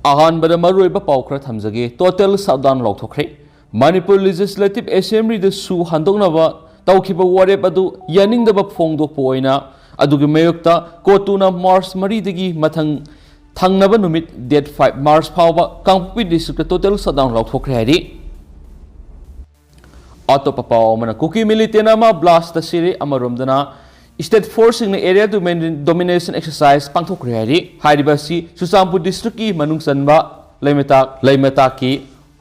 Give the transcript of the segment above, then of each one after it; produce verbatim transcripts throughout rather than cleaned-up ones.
ꯑꯍꯥꯟꯕꯗ ꯃꯔꯨꯑꯣꯏꯕ ꯄꯥꯎ ꯈꯔ ꯊꯝꯖꯒꯦ꯫ Total shutdown ꯂꯥꯎꯊꯣꯛꯈ꯭ꯔꯦ꯫ ꯃꯅꯤꯄꯨꯔ Legislative Assemblyꯗ ꯁꯨ ꯍꯟꯗꯣꯛꯅꯕ ꯇꯧꯈꯤꯕ ꯋꯥꯔꯦꯞ ꯑꯗꯨ ꯌꯥꯅꯤꯡꯗꯕ ꯐꯣꯡꯗꯣꯛꯄ ꯑꯣꯏꯅ ꯑꯗꯨꯒꯤ ꯃꯥꯌꯣꯛꯇ ꯀꯣꯇꯨꯅ March ꯃꯔꯤꯗꯒꯤ ꯃꯊꯪ ꯊꯪꯅꯕ ꯅꯨꯃꯤꯠ, date five March ꯐꯥꯎꯕ ꯀꯥꯡꯄꯣꯛꯄꯤ districtꯇ total shutdown ꯂꯥꯎꯊꯣꯛꯈ꯭ꯔꯦ ꯍꯥꯏꯔꯤ꯫ ꯑꯇꯣꯞꯄ ꯄꯥꯎ ꯑꯃꯅ, ꯀꯨꯀꯤ militant ꯑꯃ blastꯇ ꯁꯤꯔꯦ꯫ ꯑꯃꯔꯣꯝꯗꯅ, state forceꯁꯤꯡꯅ area domin-, domination exercise ꯄꯥꯡꯊꯣꯛꯈ꯭ꯔꯦ ꯍꯥꯏꯔꯤ꯫ ꯍꯥꯏꯔꯤꯕ ꯑꯁꯤ ꯆꯨꯔꯆꯥꯟꯄꯨꯔ districtꯀꯤ ꯃꯅꯨꯡ ꯆꯟꯕ ꯂꯩꯃꯇꯥꯛ, ꯂꯩꯃꯇꯥꯛꯀꯤ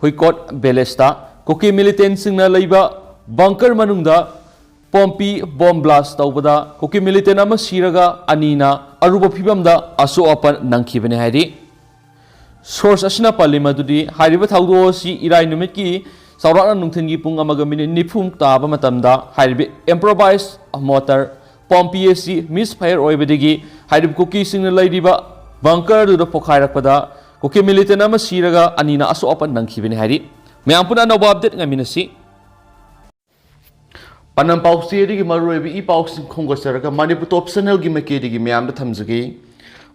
ꯍꯨꯏꯀꯣꯠ villageꯇ ꯀꯨꯀꯤ militantꯁꯤꯡꯅ ꯂꯩꯕ bunker ꯃꯅꯨꯡꯗ ꯄꯣꯝꯄꯤ bomb blast ꯇꯧꯕꯗ ꯀꯨꯀꯤ militant ꯑꯃ ꯁꯤꯔꯒ ꯑꯅꯤꯅ ꯑꯔꯨꯕ ꯐꯤꯕꯝꯗ ꯑꯁꯣꯛ ꯑꯄꯟ ꯅꯪꯈꯤꯕꯅꯤ ꯍꯥꯏꯔꯤ꯫ Source ꯑꯁꯤꯅ ꯄꯜꯂꯤ ꯃꯗꯨꯗꯤ ꯍꯥꯏꯔꯤꯕ ꯊꯧꯗꯣꯛ ꯑꯁꯤ ꯏꯔꯥꯏ ꯅꯨꯃꯤꯠꯀꯤ ꯆꯥꯎꯔꯥꯛꯅ ꯅꯨꯡꯊꯤꯜꯒꯤ ꯄꯨꯡ ꯑꯃꯒ minute ꯅꯤꯐꯨ ꯇꯥꯕ ꯃꯇꯝꯗ ꯍꯥꯏꯔꯤꯕ improvised mortar ꯄꯣꯝꯄꯤ ꯑꯁꯤ misfire ꯑꯣꯏꯕꯗꯒꯤ ꯍꯥꯏꯔꯤꯕ ꯀꯨꯀꯤꯁꯤꯡꯅ ꯂꯩꯔꯤꯕ bunker ꯑꯗꯨꯗ ꯄꯣꯈꯥꯏꯔꯛꯄꯗ ꯀꯨꯀꯤ militant ꯑꯃ ꯁꯤꯔꯒ ꯑꯅꯤꯅ ꯑꯁꯣꯛ ꯑꯄꯟ ꯅꯪꯈꯤꯕꯅꯤ ꯍꯥꯏꯔꯤ꯫ ꯃꯌꯥꯝ ꯄꯨꯟꯅ ꯑꯅꯧꯕ update ꯉꯥꯏꯃꯤꯟꯅꯁꯤ꯫ ꯄꯥꯟꯗꯝ ꯄꯥꯎꯆꯦꯗꯒꯤ ꯃꯔꯨꯑꯣꯏꯕ ꯏ ꯄꯥꯎꯁꯤꯡ ꯈꯣꯝꯒꯠꯆꯔꯒ Manipur Top Channelꯒꯤ ꯃꯥꯏꯀꯩꯗꯒꯤ ꯃꯌꯥꯝꯗ ꯊꯝꯖꯒꯦ꯫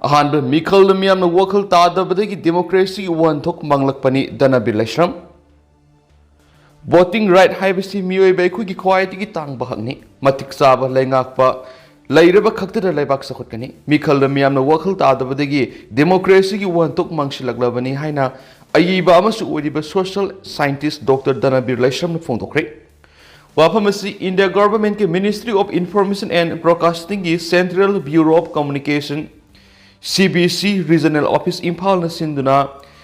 ꯑꯍꯥꯟꯕ, ꯃꯤꯈꯜꯗ ꯃꯤꯌꯥꯝꯅ ꯋꯥꯈꯜ ꯇꯥꯗꯕꯗꯒꯤ democracyꯒꯤ ꯋꯥꯍꯟꯊꯣꯛ ꯃꯥꯡꯂꯛꯄꯅꯤ, ꯙꯅꯕꯤꯔ ꯂꯩꯁ꯭ꯔꯝ꯫ Voting right ꯍꯥꯏꯕꯁꯤ ꯃꯤꯑꯣꯏꯕ ꯑꯩꯈꯣꯏꯒꯤ ꯈ꯭ꯋꯥꯏꯗꯒꯤ ꯇꯥꯡꯕ ꯍꯛꯅꯤ꯫ ꯃꯇꯤꯛ ꯆꯥꯕ ꯂꯩꯉꯥꯛꯄ ꯂꯩꯔꯕ ꯈꯛꯇꯗ ꯂꯩꯕꯥꯛ ꯆꯥꯎꯈꯠꯀꯅꯤ꯫ ꯃꯤꯈꯜꯗ ꯃꯤꯌꯥꯝꯅ ꯋꯥꯈꯜ ꯇꯥꯗꯕꯗꯒꯤ democracyꯒꯤ ꯋꯥꯍꯟꯊꯣꯛ ꯃꯥꯡꯁꯤꯜꯂꯛꯂꯕꯅꯤ ꯍꯥꯏꯅ ꯑꯏꯕ ꯑꯃꯁꯨ ꯑꯣꯏꯔꯤꯕ social scientist Doctor ꯙꯅꯕꯤꯔ ꯂꯩꯁ꯭ꯔꯝꯅ ꯐꯣꯡꯗꯣꯛꯈ꯭ꯔꯦ꯫ ꯋꯥꯐꯝ ꯑꯁꯤ India Governmentꯀꯤ Ministry of Information and Broadcastingꯒꯤ Central Bureau of Communication, CBC Regional Office ꯏꯝꯐꯥꯜꯅ ꯁꯤꯟꯗꯨꯅ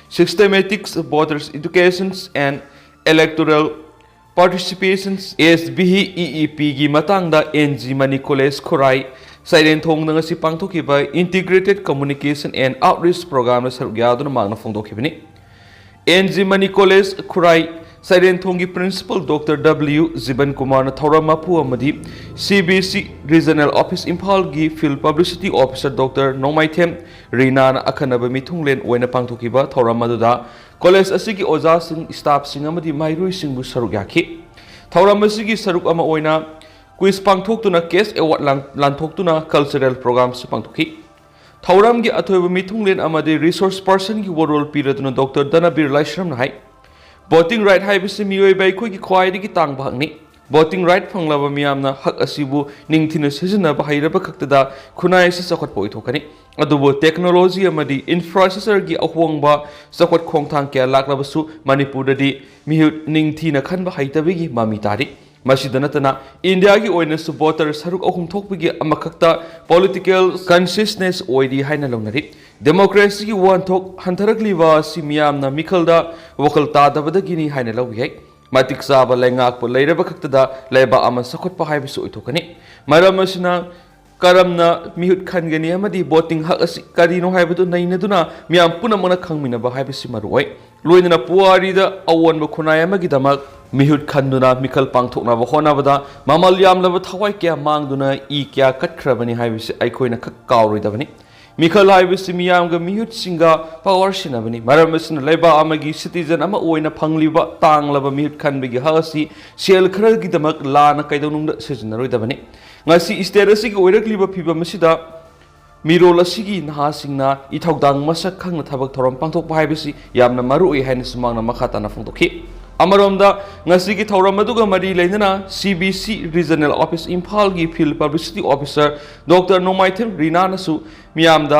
Systematics Voters Educations and Electoral Participations, SBEEPꯒꯤ ꯃꯇꯥꯡꯗ NG ꯃꯅꯤ College ꯈꯨꯔꯥꯏ ꯆꯥꯏꯔꯦꯟꯊꯣꯡꯗ ꯉꯁꯤ ꯄꯥꯡꯊꯣꯛꯈꯤꯕ Integrated Communication and Outreach Programꯗ ꯁꯔꯨꯛ ꯌꯥꯗꯨꯅ ꯃꯍꯥꯛꯅ ꯐꯣꯡꯗꯣꯛꯈꯤꯕꯅꯤ꯫ NG ꯃꯅꯤ College ꯈꯨꯔꯥꯏ ꯆꯥꯏꯔꯦꯟꯊꯣꯡꯒꯤ Principal Doctor W ꯖꯤꯕꯟ ꯀꯨꯃꯥꯔꯅ ꯊꯧꯔꯝ ꯃꯄꯨ ꯑꯃꯗꯤ CBC Regional Office ꯏꯝꯐꯥꯜꯒꯤ Field Publicity Officer Doctor ꯅꯣꯡꯃꯥꯏꯊꯦꯝ ꯔꯤꯅꯥꯅ ꯑꯈꯟꯅꯕ ꯃꯤꯊꯨꯡꯂꯦꯟ ꯑꯣꯏꯅ ꯄꯥꯡꯊꯣꯛꯈꯤꯕ ꯊꯧꯔꯝ ꯑꯗꯨꯗ college ꯑꯁꯤꯒꯤ ꯑꯣꯖꯥꯁꯤꯡ, staffꯁꯤꯡ ꯑꯃꯗꯤ ꯃꯍꯩꯔꯣꯏꯁꯤꯡꯕꯨ ꯁꯔꯨꯛ ꯌꯥꯈꯤ꯫ ꯊꯧꯔꯝ ꯑꯁꯤꯒꯤ ꯁꯔꯨꯛ ꯑꯃ ꯑꯣꯏꯅ quiz ꯄꯥꯡꯊꯣꯛꯇꯨꯅ cash award ꯂꯥꯟ-, ꯂꯥꯟꯊꯣꯛꯇꯨꯅ cultural programꯁꯨ ꯄꯥꯡꯊꯣꯛꯈꯤ꯫ ꯊꯧꯔꯝꯒꯤ ꯑꯊꯣꯏꯕ ꯃꯤꯊꯨꯡꯂꯦꯟ ꯑꯃꯗꯤ ꯔꯤꯁꯣꯔꯁ ꯄꯔꯁꯟꯒꯤ ꯋꯥꯔꯣꯜ ꯄꯤꯔꯗꯨꯅ ꯗꯣꯛꯇꯔ ꯙꯅꯕꯤꯔ ꯂꯥꯏꯁ꯭ꯔꯝꯅ ꯍꯥꯏ, ꯚꯣꯇꯤꯡ ꯔꯥꯏꯠ ꯍꯥꯏꯕꯁꯤ ꯃꯤꯑꯣꯏꯕ ꯑꯩꯈꯣꯏꯒꯤ ꯈ꯭ꯋꯥꯏꯗꯒꯤ ꯇꯥꯡꯕ ꯍꯛꯅꯤ꯫ ꯚꯣꯇꯤꯡ ꯔꯥꯏꯠ ꯐꯪꯂꯕ ꯃꯤꯌꯥꯝꯅ ꯍꯛ ꯑꯁꯤꯕꯨ ꯅꯤꯡꯊꯤꯅ ꯁꯤꯖꯤꯟꯅꯕ ꯍꯩꯔꯕ ꯈꯛꯇꯗ ꯈꯨꯟꯅꯥꯏ ꯑꯁꯤ ꯆꯥꯎꯈꯠꯄ ꯑꯣꯏꯊꯣꯛꯀꯅꯤ꯫ ꯑꯗꯨꯕꯨ ꯇꯦꯛꯅꯣꯂꯣꯖꯤ ꯑꯃꯗꯤ ꯏꯟꯐ꯭ꯔꯥꯁ꯭ꯇ꯭ꯔꯛꯆꯔꯒꯤ ꯑꯍꯣꯡꯕ ꯆꯥꯎꯈꯠ ꯈꯣꯡꯊꯥꯡ ꯀꯌꯥ ꯂꯥꯛꯂꯕꯁꯨ ꯃꯅꯤꯄꯨꯔꯗꯗꯤ ꯃꯤꯍꯨꯠ ꯅꯤꯡꯊꯤꯅ ꯈꯟꯕ ꯍꯩꯇꯕꯒꯤ ꯃꯃꯤ ꯇꯥꯔꯤ꯫ ꯃꯁꯤꯗ ꯅꯠꯇꯅ ꯏꯟꯗꯤꯌꯥꯒꯤ ꯑꯣꯏꯅꯁꯨ ꯚꯣꯇꯔ ꯁꯔꯨꯛ ꯑꯍꯨꯝ ꯊꯣꯛꯄꯒꯤ ꯑꯃꯈꯛꯇ ꯄꯣꯂꯤꯇꯤꯀꯦꯜ ꯀꯟꯁꯤꯌꯁꯅꯦꯁ ꯑꯣꯏꯔꯤ ꯍꯥꯏꯅ ꯂꯧꯅꯔꯤ꯫ ꯗꯦꯃꯣꯀ꯭ꯔꯦꯁꯤꯒꯤ ꯋꯥꯍꯟꯊꯣꯛ ꯍꯟꯊꯔꯛꯂꯤꯕ ꯑꯁꯤ ꯃꯤꯌꯥꯝꯅ ꯃꯤꯈꯜꯗ ꯋꯥꯈꯜ ꯇꯥꯗꯕꯗꯒꯤꯅꯤ ꯍꯥꯏꯅ ꯂꯧꯕ ꯌꯥꯏ꯫ ꯃꯇꯤꯛ ꯆꯥꯕ ꯂꯩꯉꯥꯛꯄ ꯂꯩꯔꯕ ꯈꯛꯇꯗ ꯂꯩꯕꯥꯛ ꯑꯃ ꯆꯥꯎꯈꯠꯄ ꯍꯥꯏꯕꯁꯤ ꯑꯣꯏꯊꯣꯛꯀꯅꯤ꯫ ꯃꯔꯝ ꯑꯁꯤꯅ ꯀꯔꯝꯅ ꯃꯤꯍꯨꯠ ꯈꯟꯒꯅꯤ ꯑꯃꯗꯤ ꯚꯣꯇꯤꯡ ꯍꯛ ꯑꯁꯤ ꯀꯔꯤꯅꯣ ꯍꯥꯏꯕꯗꯨ ꯅꯩꯅꯗꯨꯅ ꯃꯤꯌꯥꯝ ꯄꯨꯝꯅꯃꯛꯅ ꯈꯪꯃꯤꯟꯅꯕ ꯍꯥꯏꯕꯁꯤ ꯃꯔꯨꯑꯣꯏ꯫ ꯂꯣꯏꯅꯅ ꯄꯨꯋꯥꯔꯤꯗ ꯑꯑꯣꯟꯕ ꯈꯨꯟꯅꯥꯏ ꯑꯃꯒꯤꯗꯃꯛ ꯃꯤꯍꯨꯠ ꯈꯟꯗꯨꯅ ꯃꯤꯈꯜ ꯄꯥꯡꯊꯣꯛꯅꯕ ꯍꯣꯠꯅꯕꯗ ꯃꯃꯜ ꯌꯥꯝꯂꯕ ꯊꯋꯥꯏ ꯀꯌꯥ ꯃꯥꯡꯗꯨꯅ ꯏ ꯀꯌꯥ ꯀꯠꯈ꯭ꯔꯕꯅꯤ ꯍꯥꯏꯕꯁꯤ ꯑꯩꯈꯣꯏꯅ ꯈꯛ ꯀꯥꯎꯔꯣꯏꯗꯕꯅꯤ꯫ ꯃꯤꯈꯜ ꯍꯥꯏꯕꯁꯤ ꯃꯤꯌꯥꯝꯒ ꯃꯤꯍꯨꯠꯁꯤꯡꯒ ꯄꯋꯥꯔ ꯁꯤꯟꯅꯕꯅꯤ꯫ ꯃꯔꯝ ꯑꯁꯤꯅ ꯂꯩꯕꯥꯛ ꯑꯃꯒꯤ ꯁꯤꯇꯤꯖꯟ ꯑꯃ ꯑꯣꯏꯅ ꯐꯪꯂꯤꯕ ꯇꯥꯡꯂꯕ ꯃꯤꯍꯨꯠ ꯈꯟꯕꯒꯤ ꯍꯛ ꯑꯁꯤ ꯁꯦꯜ ꯈꯔꯒꯤꯗꯃꯛ ꯂꯥꯟꯅ ꯀꯩꯗꯧꯅꯨꯡꯗ ꯁꯤꯖꯤꯟꯅꯔꯣꯏꯗꯕꯅꯤ꯫ ꯉꯁꯤ ꯁ꯭ꯇꯦꯠ ꯑꯁꯤꯒꯤ ꯑꯣꯏꯔꯛꯂꯤꯕ ꯐꯤꯕꯝ ꯑꯁꯤꯗ ꯃꯤꯔꯣꯜ ꯑꯁꯤꯒꯤ ꯅꯍꯥꯁꯤꯡꯅ ꯏꯊꯧꯗꯥꯡ ꯃꯁꯛ ꯈꯪꯅ ꯊꯕꯛ ꯊꯧꯔꯝ ꯄꯥꯡꯊꯣꯛꯄ ꯍꯥꯏꯕꯁꯤ ꯌꯥꯝꯅ ꯃꯔꯨ ꯑꯣꯏ ꯍꯥꯏꯅꯁꯨ ꯃꯍꯥꯛꯅ ꯃꯈꯥ ꯇꯥꯅ ꯐꯣꯡꯗꯣꯛꯈꯤ꯫ ꯑꯃꯔꯣꯝꯗ, ꯉꯁꯤꯒꯤ ꯊꯧꯔꯝ ꯑꯗꯨꯒ ꯃꯔꯤ ꯂꯩꯅꯅ C B C regional office ꯏꯝꯐꯥꯜꯒꯤ ꯐꯤꯜꯗ ꯄꯕ꯭ꯂꯤꯁꯤꯇꯤ ꯑꯣꯐꯤꯁꯥꯔ ꯗꯣꯛꯇꯔ ꯅꯣꯡꯃꯥꯏꯊꯦꯝ ꯔꯤꯅꯥꯅꯁꯨ ꯃꯤꯌꯥꯝꯗ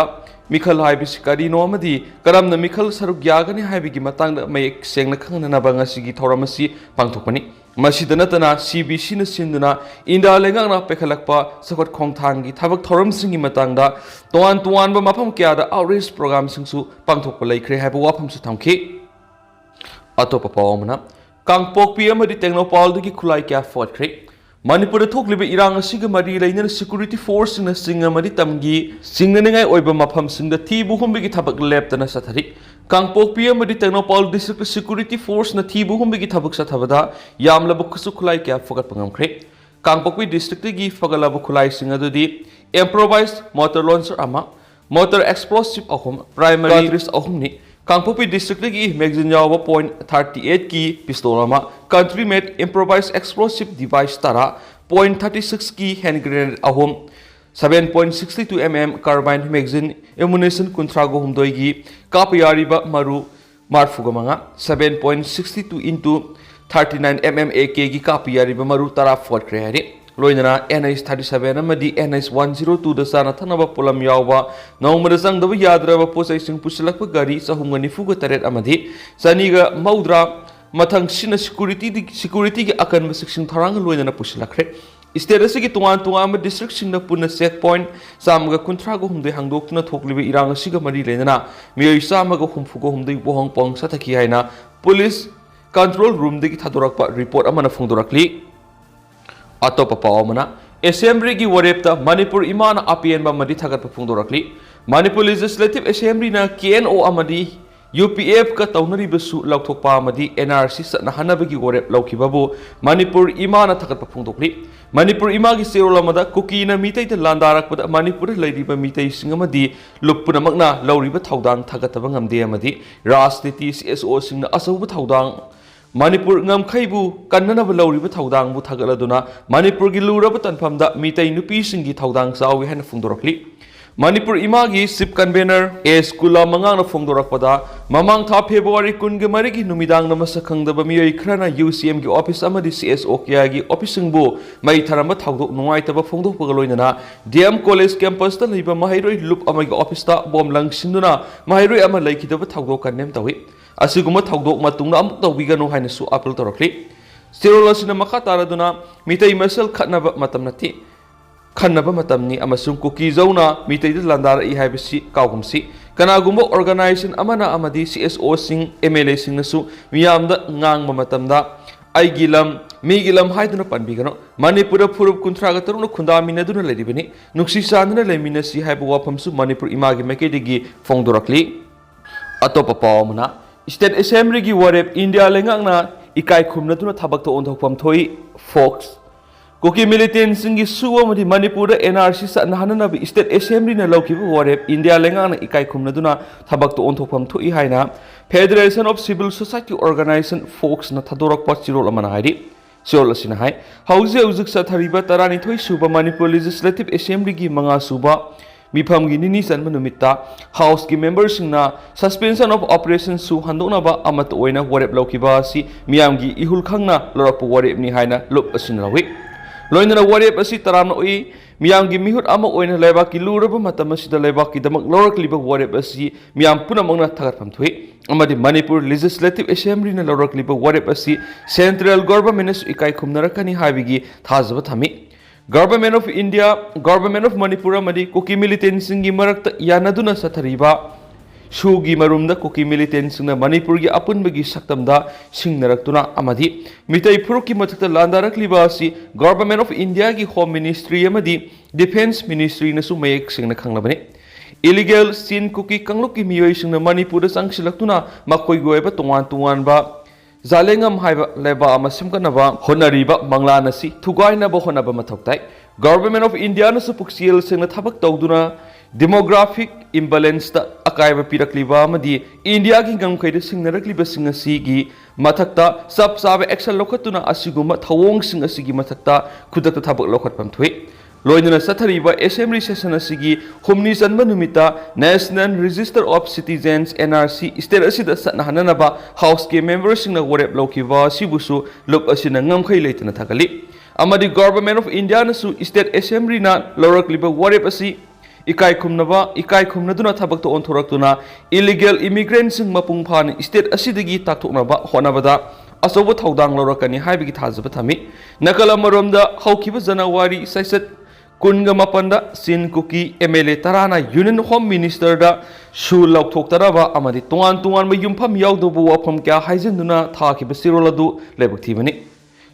ꯃꯤꯈꯜ ꯍꯥꯏꯕꯁꯤ ꯀꯔꯤꯅꯣ ꯑꯃꯗꯤ ꯀꯔꯝꯅ ꯃꯤꯈꯜ ꯁꯔꯨꯛ ꯌꯥꯒꯅꯤ ꯍꯥꯏꯕꯒꯤ ꯃꯇꯥꯡꯗ ꯃꯌꯦꯛ ꯁꯦꯡꯅ ꯈꯪꯅꯅꯕ ꯉꯁꯤꯒꯤ ꯊꯧꯔꯝ ꯑꯁꯤ ꯄꯥꯡꯊꯣꯛꯄꯅꯤ꯫ ꯃꯁꯤꯗ ꯅꯠꯇꯅ ꯁꯤ ꯕꯤ ꯁꯤꯅ ꯁꯤꯟꯗꯨꯅ ꯏꯟꯗꯤꯌꯥ ꯂꯩꯉꯥꯛꯅ ꯄꯥꯏꯈꯠꯂꯛꯄ ꯆꯥꯎꯈꯠ ꯈꯣꯡꯊꯥꯡꯒꯤ ꯊꯕꯛ ꯊꯧꯔꯝꯁꯤꯡꯒꯤ ꯃꯇꯥꯡꯗ ꯇꯣꯉꯥꯟ ꯇꯣꯉꯥꯟꯕ ꯃꯐꯝ ꯀꯌꯥꯗ ꯑꯥꯎꯠꯔꯤꯆ ꯄ꯭ꯔꯣꯒ꯭ꯔꯥꯝꯁꯤꯡꯁꯨ ꯄꯥꯡꯊꯣꯛꯄ ꯂꯩꯈ꯭ꯔꯦ ꯍꯥꯏꯕ ꯋꯥꯐꯝꯁꯨ ꯊꯝꯈꯤ꯫ ꯑꯇꯣꯞꯄ ꯄꯥꯎ ꯑꯃꯅ, ꯀꯥꯡꯄꯣꯛꯄꯤ ꯑꯃꯗꯤ ꯇꯦꯡꯅꯧꯄꯜꯗꯒꯤ ꯈꯨꯠꯂꯥꯏ ꯀꯌꯥ ꯐꯒꯠꯈ꯭ꯔꯦ꯫ ꯃꯅꯤꯄꯨꯔꯗ ꯊꯣꯛꯂꯤꯕ ꯏꯔꯥꯡ ꯑꯁꯤꯒ ꯃꯔꯤ ꯂꯩꯅꯅ ꯁꯦꯀ꯭ꯌꯨꯔꯤꯇꯤ ꯐꯣꯔꯁꯁꯤꯡꯅ ꯆꯤꯡ ꯑꯃꯗꯤ ꯇꯝꯒꯤ ꯆꯤꯡꯅꯅꯤꯡꯉꯥꯏ ꯑꯣꯏꯕ ꯃꯐꯝꯁꯤꯡꯗ ꯊꯤꯕ ꯍꯨꯝꯕꯒꯤ ꯊꯕꯛ ꯂꯦꯞꯇꯅ ꯆꯠꯊꯔꯤ꯫ ꯀꯥꯡꯄꯣꯛꯄꯤ ꯑꯃꯗꯤ ꯇꯦꯡꯅꯧꯄꯜ ꯗꯤꯁꯇ꯭ꯔꯤꯛꯇ ꯁꯦꯀ꯭ꯌꯨꯔꯤꯇꯤ ꯐꯣꯔꯁꯅ ꯊꯤꯕ ꯍꯨꯝꯕꯒꯤ ꯊꯕꯛ ꯆꯠꯊꯕꯗ ꯌꯥꯝꯂꯕ ꯈꯨꯠꯁꯨ ꯈꯨꯠꯂꯥꯏ ꯀꯌꯥ ꯐꯒꯠꯄ ꯉꯝꯈ꯭ꯔꯦ꯫ ꯀꯥꯡꯄꯣꯛꯄꯤ ꯗꯤꯁꯇ꯭ꯔꯤꯛꯇꯒꯤ ꯐꯒꯠꯂꯕ ꯈꯨꯠꯂꯥꯏꯁꯤꯡ ꯑꯗꯨꯗꯤ ꯏꯝꯄ꯭ꯔꯣꯚꯥꯏꯖ ꯃꯣꯇꯔ ꯂꯣꯟꯆꯔ ꯑꯃ, ꯃꯣꯇꯔ ꯑꯦꯛꯁꯄ꯭ꯂꯣꯁꯤꯚ ꯑꯍꯨꯝ, ꯄ꯭ꯔꯥꯏꯃꯔꯤ ꯀꯥꯔꯇ꯭ꯔꯤꯖ ꯑꯍꯨꯝꯅꯤ꯫ ꯀꯥꯡꯄꯣꯛꯄꯤ ꯗꯤꯁꯇ꯭ꯔꯤꯛꯇꯒꯤ ꯃꯦꯒꯥꯖꯤꯟ ꯌꯥꯎꯕ ꯄꯣꯏꯟ ꯊꯥꯔꯇꯤ ꯑꯩꯠꯀꯤ ꯄꯤꯁꯇꯣꯜ ꯑꯃ, ꯀꯟꯇ꯭ꯔꯤ ꯃꯦꯗ ꯏꯝꯄ꯭ꯔꯣꯚꯥꯏꯖ ꯑꯦꯛꯁꯄ꯭ꯂꯣꯁꯤꯚ ꯗꯤꯚꯥꯏꯁ ꯇꯔꯥ, ꯄꯣꯏꯟ ꯊꯥꯔꯇꯤ ꯁꯤꯛꯁꯀꯤ ꯍꯦꯟ ꯒ꯭ꯔꯦꯅꯦꯗ ꯑꯍꯨꯝ, seven point sixty two M M carbine magazine ammunition ꯀꯨꯟꯊ꯭ꯔꯥꯒ ꯍꯨꯝꯗꯣꯏꯒꯤ ꯀꯥꯞꯄ ꯌꯥꯔꯤꯕ ꯃꯔꯨ ꯃꯔꯤꯐꯨꯒ ꯃꯉꯥ, seven point sixty two into thirty nine M M A K ꯒꯤ ꯀꯥꯞꯄ ꯌꯥꯔꯤꯕ ꯃꯔꯨ ꯇꯔꯥ ꯐꯣꯠꯈ꯭ꯔꯦ ꯍꯥꯏꯔꯤ꯫ ꯂꯣꯏꯅꯅ N H thirty seven ꯑꯃꯗꯤ N H one zero two ꯗ ꯆꯥꯅ ꯊꯛꯅꯕ ꯄꯣꯠꯂꯝ ꯌꯥꯎꯕ ꯅꯣꯡꯃꯗ ꯆꯪꯗꯕ ꯌꯥꯗ꯭ꯔꯕ ꯄꯣꯠꯆꯩꯁꯤꯡ ꯄꯨꯁꯤꯜꯂꯛꯄ ꯒꯥꯔꯤ ꯆꯍꯨꯝꯒ ꯅꯤꯐꯨꯒ ꯇꯔꯦꯠ ꯑꯃꯗꯤ ꯆꯅꯤꯒ ꯃꯧꯗ꯭ꯔꯥ ꯃꯊꯪꯁꯤꯅ security ꯗꯤ-, security ꯒꯤ ꯑꯀꯟꯕ ꯆꯦꯛꯁꯤꯟ ꯊꯧꯔꯥꯡꯒ ꯂꯣꯏꯅꯅ ꯄꯨꯁꯤꯜꯂꯛꯈ꯭ꯔꯦ꯫ State ꯑꯁꯤꯒꯤ ꯇꯣꯉꯥꯟ ꯇꯣꯉꯥꯟꯕ district ꯁꯤꯡꯗ ꯄꯨꯟꯅ check point ꯆꯥꯝꯃꯒ ꯀꯨꯟꯊ꯭ꯔꯥꯒ ꯍꯨꯝꯗꯣꯏ ꯍꯥꯡꯗꯣꯛꯇꯨꯅ ꯊꯣꯛꯂꯤꯕ ꯏꯔꯥꯡ ꯑꯁꯤꯒ ꯃꯔꯤ ꯂꯩꯅꯅ ꯃꯤꯑꯣꯏ ꯆꯥꯝꯃꯒ ꯍꯨꯝꯐꯨꯒ ꯍꯨꯝꯗꯣꯏ ꯄꯣꯍꯣꯡ ꯄꯣꯍꯣꯡ ꯆꯠꯊꯈꯤ ꯍꯥꯏꯅ police control room ꯗꯒꯤ ꯊꯥꯗꯣꯔꯛꯄ report ꯑꯃꯅ ꯐꯣꯡꯗꯣꯔꯛꯂꯤ꯫ ꯑꯇꯣꯞꯄ ꯄꯥꯎ ꯑꯃꯅ, Assembly ꯒꯤ ꯋꯥꯔꯦꯞꯇ ꯃꯅꯤꯄꯨꯔ ꯏꯃꯥꯅ ꯑꯄꯦꯟꯕ ꯑꯃꯗꯤ ꯊꯥꯒꯠꯄ ꯐꯣꯡꯗꯣꯔꯛꯂꯤ꯫ ꯃꯅꯤꯄꯨꯔ Legislative Assembly ꯅ K N O ꯑꯃꯗꯤ U P F ꯀ ꯇꯧꯅꯔꯤꯕꯁꯨ ꯂꯧꯊꯣꯛꯄ ꯑꯃꯗꯤ N R C ꯆꯠꯅꯍꯟꯅꯕꯒꯤ ꯋꯥꯔꯦꯞ ꯂꯧꯈꯤꯕꯕꯨ ꯃꯅꯤꯄꯨꯔ ꯏꯃꯥꯅ ꯊꯥꯒꯠꯄ ꯐꯣꯡꯗꯣꯛꯂꯤ꯫ ꯃꯅꯤꯄꯨꯔ ꯏꯃꯥꯒꯤ ꯆꯦꯔꯣꯜ ꯑꯃꯗ ꯀꯨꯀꯤꯅ ꯃꯤꯇꯩꯗ ꯂꯥꯟꯗꯥꯔꯛꯄꯗ ꯃꯅꯤꯄꯨꯔꯗ ꯂꯩꯔꯤꯕ ꯃꯤꯇꯩꯁꯤꯡ ꯑꯃꯗꯤ ꯂꯨꯞ ꯄꯨꯝꯅꯃꯛꯅ ꯂꯧꯔꯤꯕ ꯊꯧꯗꯥꯡ ꯊꯥꯒꯠꯇꯕ ꯉꯝꯗꯦ ꯑꯃꯗꯤ ꯔꯥꯖꯅꯤꯇꯤ C S O ꯁꯤꯡꯅ ꯑꯆꯧꯕ ꯊꯧꯗꯥꯡ ꯃꯅꯤꯄꯨꯔ ꯉꯝꯈꯩꯕꯨ ꯀꯟꯅꯅꯕ ꯂꯧꯔꯤꯕ ꯊꯧꯗꯥꯡꯕꯨ ꯊꯥꯒꯠꯂꯗꯨꯅ ꯃꯅꯤꯄꯨꯔꯒꯤ ꯂꯨꯔꯕ ꯇꯥꯟꯐꯝꯗ ꯃꯤꯇꯩ ꯅꯨꯄꯤꯁꯤꯡꯒꯤ ꯊꯧꯗꯥꯡ ꯆꯥꯎꯏ ꯍꯥꯏꯅ ꯐꯣꯡꯗꯣꯔꯛꯂꯤ꯫ ꯃꯅꯤꯄꯨꯔ ꯏꯃꯥꯒꯤ Chief Convener S ꯀꯨꯂꯥ ꯃꯉꯥꯡꯅ ꯐꯣꯡꯗꯣꯔꯛꯄꯗ, ꯃꯃꯥꯡ ꯊꯥ February ꯀꯨꯟꯒ ꯃꯔꯤꯒꯤ ꯅꯨꯃꯤꯗꯥꯡꯗ ꯃꯁꯛ ꯈꯪꯗꯕ ꯃꯤꯑꯣꯏ ꯈꯔꯅ U C M ꯒꯤ office ꯑꯃꯗꯤ C S O ꯀꯌꯥꯒꯤ office ꯁꯤꯡꯕꯨ ꯃꯩ ꯊꯥꯔꯝꯕ ꯊꯧꯗꯣꯛ ꯅꯨꯡꯉꯥꯏꯇꯕ ꯐꯣꯡꯗꯣꯛꯄꯒ ꯂꯣꯏꯅꯅ D M College campus ꯇ ꯂꯩꯕ ꯃꯍꯩꯔꯣꯏ ꯂꯨꯞ ꯑꯃꯒꯤ office ꯇ bomb ꯂꯪꯁꯤꯟꯗꯨꯅ ꯃꯍꯩꯔꯣꯏ ꯑꯃ ꯂꯩꯈꯤꯗꯕ ꯊꯧꯗꯣꯛ condemn ꯇꯧꯏ꯫ ꯑꯁꯤꯒꯨꯝꯕ ꯊꯧꯗꯣꯛ ꯃꯇꯨꯡꯗ ꯑꯃꯨꯛ ꯇꯧꯕꯤꯒꯅꯨ ꯍꯥꯏꯅꯁꯨ appeal ꯇꯧꯔꯛꯂꯤ꯫ ꯆꯦꯔꯣꯜ ꯑꯁꯤꯅ ꯃꯈꯥ ꯇꯥꯔꯗꯨꯅ, ꯃꯤꯇꯩ ꯃꯁꯦꯜ ꯈꯠꯅꯕ ꯃꯇꯝ ꯅꯠꯇꯦ, ꯈꯟꯅꯕ ꯃꯇꯝꯅꯤ ꯑꯃꯁꯨꯡ ꯀꯨꯀꯤꯖꯧꯅ ꯃꯤꯇꯩꯗ ꯂꯥꯟꯗꯥꯔꯛꯏ ꯍꯥꯏꯕꯁꯤ ꯀꯥꯎꯒꯨꯝꯁꯤ꯫ ꯀꯅꯥꯒꯨꯝꯕ organization ꯑꯃꯅ ꯑꯃꯗꯤ C S O ꯁꯤꯡ, M L A ꯁꯤꯡꯅꯁꯨ ꯃꯤꯌꯥꯝꯗ ꯉꯥꯡꯕ ꯃꯇꯝꯗ "ꯑꯩꯒꯤ ꯂꯝ, ꯃꯤꯒꯤ ꯂꯝ" ꯍꯥꯏꯗꯨꯅ ꯄꯟꯕꯤꯒꯅꯨ꯫ ꯃꯅꯤꯄꯨꯔꯗ ꯐꯨꯔꯨꯞ ꯀꯨꯟꯊ꯭ꯔꯥꯒ ꯇꯔꯨꯛꯅ ꯈꯨꯟꯗꯥꯃꯤꯟꯅꯗꯨꯅ ꯂꯩꯔꯤꯕꯅꯤ꯫ ꯅꯨꯡꯁꯤ ꯆꯥꯟꯅꯅ ꯂꯩꯃꯤꯟꯅꯁꯤ ꯍꯥꯏꯕ ꯋꯥꯐꯝꯁꯨ ꯃꯅꯤꯄꯨꯔ ꯏꯃꯥꯒꯤ ꯃꯥꯏꯀꯩꯗꯒꯤ ꯐꯣꯡꯗꯣꯔꯛꯂꯤ꯫ ꯑꯇꯣꯞꯄ ꯄꯥꯎ ꯑꯃꯅ, State Assembly ꯒꯤ ꯋꯥꯔꯦꯞ ꯏꯟꯗꯤꯌꯥ ꯂꯩꯉꯥꯛꯅ ꯏꯀꯥꯏ ꯈꯨꯝꯅꯗꯨꯅ ꯊꯕꯛꯇ ꯑꯣꯟꯊꯣꯛꯐꯝ ꯊꯣꯛꯏ, Fox꯫ ꯀꯨꯀꯤ militant ꯁꯤꯡꯒꯤ ꯁꯨ ꯑꯃꯗꯤ ꯃꯅꯤꯄꯨꯔꯗ N R C ꯆꯠꯅꯍꯟꯅꯅꯕ State Assembly ꯅ ꯂꯧꯈꯤꯕ ꯋꯥꯔꯦꯞ ꯏꯟꯗꯤꯌꯥ ꯂꯩꯉꯥꯛꯅ ꯏꯀꯥꯏ ꯈꯨꯝꯅꯗꯨꯅ ꯊꯕꯛꯇ ꯑꯣꯟꯊꯣꯛꯐꯝ ꯊꯣꯛꯏ ꯍꯥꯏꯅ Federation of Civil Society Organization, Fox ꯅ ꯊꯥꯗꯣꯔꯛꯄ ꯆꯦꯔꯣꯜ ꯑꯃꯅ ꯍꯥꯏꯔꯤ꯫ ꯆꯦꯔꯣꯜ ꯑꯁꯤꯅ ꯍꯥꯏ, ꯍꯧꯖꯤꯛ ꯍꯧꯖꯤꯛ ꯆꯠꯊꯔꯤꯕ ꯇꯔꯥꯅꯤꯊꯣꯏ ꯁꯨꯕ ꯃꯅꯤꯄꯨꯔ ꯂꯦꯖꯤꯁꯂꯦꯇꯤꯚ ꯑꯦꯁꯦꯝꯕ꯭ꯂꯤꯒꯤ ꯃꯉꯥ ꯁꯨꯕ ꯃꯤꯐꯝꯒꯤ ꯅꯤꯅꯤ ꯆꯟꯕ ꯅꯨꯃꯤꯠꯇ ꯍꯥꯎꯁꯀꯤ ꯃꯦꯝꯕꯔꯁꯤꯡꯅ suspension of operation ꯁꯨ ꯍꯟꯗꯣꯛꯅꯕ ꯑꯃꯠꯇ ꯑꯣꯏꯅ ꯋꯥꯔꯦꯞ ꯂꯧꯈꯤꯕ ꯑꯁꯤ ꯃꯤꯌꯥꯝꯒꯤ ꯏꯍꯨꯜ ꯈꯪꯅ ꯂꯧꯔꯛꯄ ꯋꯥꯔꯦꯞꯅꯤ ꯍꯥꯏꯅ ꯂꯨꯞ ꯑꯁꯤꯅ ꯂꯧꯏ꯫ ꯂꯣꯏꯅꯅ ꯋꯥꯔꯦꯞ ꯑꯁꯤ ꯇꯔꯥꯝꯅ ꯎꯏ꯫ ꯃꯤꯌꯥꯝꯒꯤ ꯃꯤꯍꯨꯠ ꯑꯃ ꯑꯣꯏꯅ ꯂꯩꯕꯥꯛꯀꯤ ꯂꯨꯔꯕ ꯃꯇꯝ ꯑꯁꯤꯗ ꯂꯩꯕꯥꯛꯀꯤꯗꯃꯛ ꯂꯧꯔꯛꯂꯤꯕ ꯋꯥꯔꯦꯞ ꯑꯁꯤ ꯃꯤꯌꯥꯝ ꯄꯨꯝꯅꯃꯛꯅ ꯊꯥꯒꯠꯐꯝ ꯊꯣꯛꯏ꯫ ꯑꯃꯗꯤ ꯃꯅꯤꯄꯨꯔ ꯂꯦꯖꯤꯁꯂꯦꯇꯤꯚ ꯑꯦꯁꯦꯝꯕ꯭ꯂꯤꯅ ꯂꯧꯔꯛꯂꯤꯕ ꯋꯥꯔꯦꯞ ꯑꯁꯤ ꯁꯦꯟꯇ꯭ꯔꯦꯜ ꯒꯣꯚꯔꯟꯃꯦꯟꯅꯁꯨ ꯏꯀꯥꯏ ꯈꯨꯝꯅꯔꯛꯀꯅꯤ ꯍꯥꯏꯕꯒꯤ ꯊꯥꯖꯕ ꯊꯝꯃꯤ꯫ Government of India, Government of Manipur ꯑꯃꯗꯤ ꯀꯨꯀꯤ ꯃꯤꯂꯤꯇꯦꯟꯁꯤꯡꯒꯤ ꯃꯔꯛꯇ ꯌꯥꯅꯗꯨꯅ ꯆꯠꯊꯔꯤꯕ ꯁꯨꯒꯤ ꯃꯔꯨꯝꯗ ꯀꯨꯀꯤ ꯃꯤꯂꯤꯇꯦꯟꯁꯤꯡꯅ ꯃꯅꯤꯄꯨꯔꯒꯤ ꯑꯄꯨꯟꯕꯒꯤ ꯁꯛꯇꯝꯗ ꯁꯤꯡꯅꯔꯛꯇꯨꯅ ꯑꯃꯗꯤ ꯃꯤꯇꯩ ꯐꯨꯔꯨꯞꯀꯤ ꯃꯊꯛꯇ ꯂꯥꯟꯗꯥꯔꯛꯂꯤꯕ ꯑꯁꯤ Government of Indiaꯒꯤ Home Ministry ꯑꯃꯗꯤ Defence Ministryꯅꯁꯨ ꯃꯌꯦꯛ ꯁꯦꯡꯅ ꯈꯪꯂꯕꯅꯤ꯫ Illegal Chin ꯀꯨꯀꯤ ꯀꯥꯡꯂꯨꯞꯀꯤ ꯃꯤꯑꯣꯏꯁꯤꯡꯅ ꯃꯅꯤꯄꯨꯔꯗ ꯆꯪꯁꯤꯜꯂꯛꯇꯨꯅ ꯃꯈꯣꯏꯒꯤ ꯑꯣꯏꯕ ꯇꯣꯉꯥꯟ ꯇꯣꯉꯥꯟꯕ ꯖꯥꯂꯦꯡꯉꯝ ꯍꯥꯏꯕ ꯂꯩꯕꯥꯛ ꯑꯃ ꯁꯦꯝꯒꯠꯅꯕ ꯍꯣꯠꯅꯔꯤꯕ ꯃꯪꯂꯥꯟ ꯑꯁꯤ ꯊꯨꯒꯥꯏꯅꯕ ꯍꯣꯠꯅꯕ ꯃꯊꯧ ꯇꯥꯏ꯫ Government of Indiaꯅꯁꯨ ꯄꯨꯛꯆꯦꯜ ꯁꯦꯡꯅ ꯊꯕꯛ ꯇꯧꯗꯨꯅ demographic imbalanceꯇ ꯑꯀꯥꯏꯕ ꯄꯤꯔꯛꯂꯤꯕ ꯑꯃꯗꯤ ꯏꯟꯗꯤꯌꯥꯒꯤ ꯉꯝꯈꯩꯗ ꯁꯤꯡꯅꯔꯛꯂꯤꯕꯁꯤꯡ ꯑꯁꯤꯒꯤ ꯃꯊꯛꯇ ꯆꯞ ꯆꯥꯕ action ꯂꯧꯈꯠꯇꯨꯅ ꯑꯁꯤꯒꯨꯝꯕ ꯊꯧꯑꯣꯡꯁꯤꯡ ꯑꯁꯤꯒꯤ ꯃꯊꯛꯇ ꯈꯨꯗꯛꯇ ꯊꯕꯛ ꯂꯧꯈꯠꯐꯝ ꯊꯣꯛꯏ꯫ ꯂꯣꯏꯅꯅ ꯆꯠꯊꯔꯤꯕ assembly session ꯑꯁꯤꯒꯤ ꯍꯨꯝꯅꯤ ꯆꯟꯕ ꯅꯨꯃꯤꯠꯇ National Register of Citizens, NRC, state ꯑꯁꯤꯗ ꯆꯠꯅꯍꯟꯅꯅꯕ ꯍꯥꯎꯁꯀꯤ ꯃꯦꯝꯕꯔꯁꯤꯡꯅ ꯋꯥꯔꯦꯞ ꯂꯧꯈꯤꯕ ꯑꯁꯤꯕꯨꯁꯨ ꯂꯨꯞ ꯑꯁꯤꯅ ꯉꯝꯈꯩ ꯂꯩꯇꯅ ꯊꯥꯒꯠꯂꯤ꯫ ꯑꯃꯗꯤ Government of Indiaꯅꯁꯨ state assemblyꯅ ꯂꯧꯔꯛꯂꯤꯕ ꯋꯥꯔꯦꯞ ꯑꯁꯤ ꯏꯀꯥꯏ ꯈꯨꯝꯅꯕ, ꯏꯀꯥꯏ ꯈꯨꯝꯅꯗꯨꯅ ꯊꯕꯛꯇ ꯑꯣꯟꯊꯣꯔꯛꯇꯨꯅ illegal immigrantꯁꯤꯡ ꯃꯄꯨꯡ ꯐꯥꯅ state ꯑꯁꯤꯗꯒꯤ ꯇꯥꯛꯊꯣꯛꯅꯕ ꯍꯣꯠꯅꯕꯗ ꯑꯆꯧꯕ ꯊꯧꯗꯥꯡ ꯂꯧꯔꯛꯀꯅꯤ ꯍꯥꯏꯕꯒꯤ ꯊꯥꯖꯕ ꯊꯝꯃꯤ꯫ ꯅꯥꯀꯜ ꯑꯃꯔꯣꯝꯗ, ꯍꯧꯈꯤꯕ ꯖꯅꯋꯥꯔꯤ ꯆꯩꯆꯠ ꯀꯨꯟꯒ ꯃꯥꯄꯟꯗ ꯆꯤꯟ ꯀꯨꯀꯤ MLA ꯇꯔꯥꯅ Union Home Ministerꯗ ꯁꯨ ꯂꯧꯊꯣꯛꯇꯅꯕ ꯑꯃꯗꯤ ꯇꯣꯉꯥꯟ ꯇꯣꯉꯥꯟꯕ ꯌꯨꯝꯐꯝ ꯌꯥꯎꯗꯕ ꯋꯥꯐꯝ ꯀꯌꯥ ꯍꯥꯏꯖꯤꯟꯗꯨꯅ ꯊꯥꯈꯤꯕ ꯆꯦꯔꯣꯜ ꯑꯗꯨ ꯂꯥꯏꯕꯛ ꯊꯤꯕꯅꯤ꯫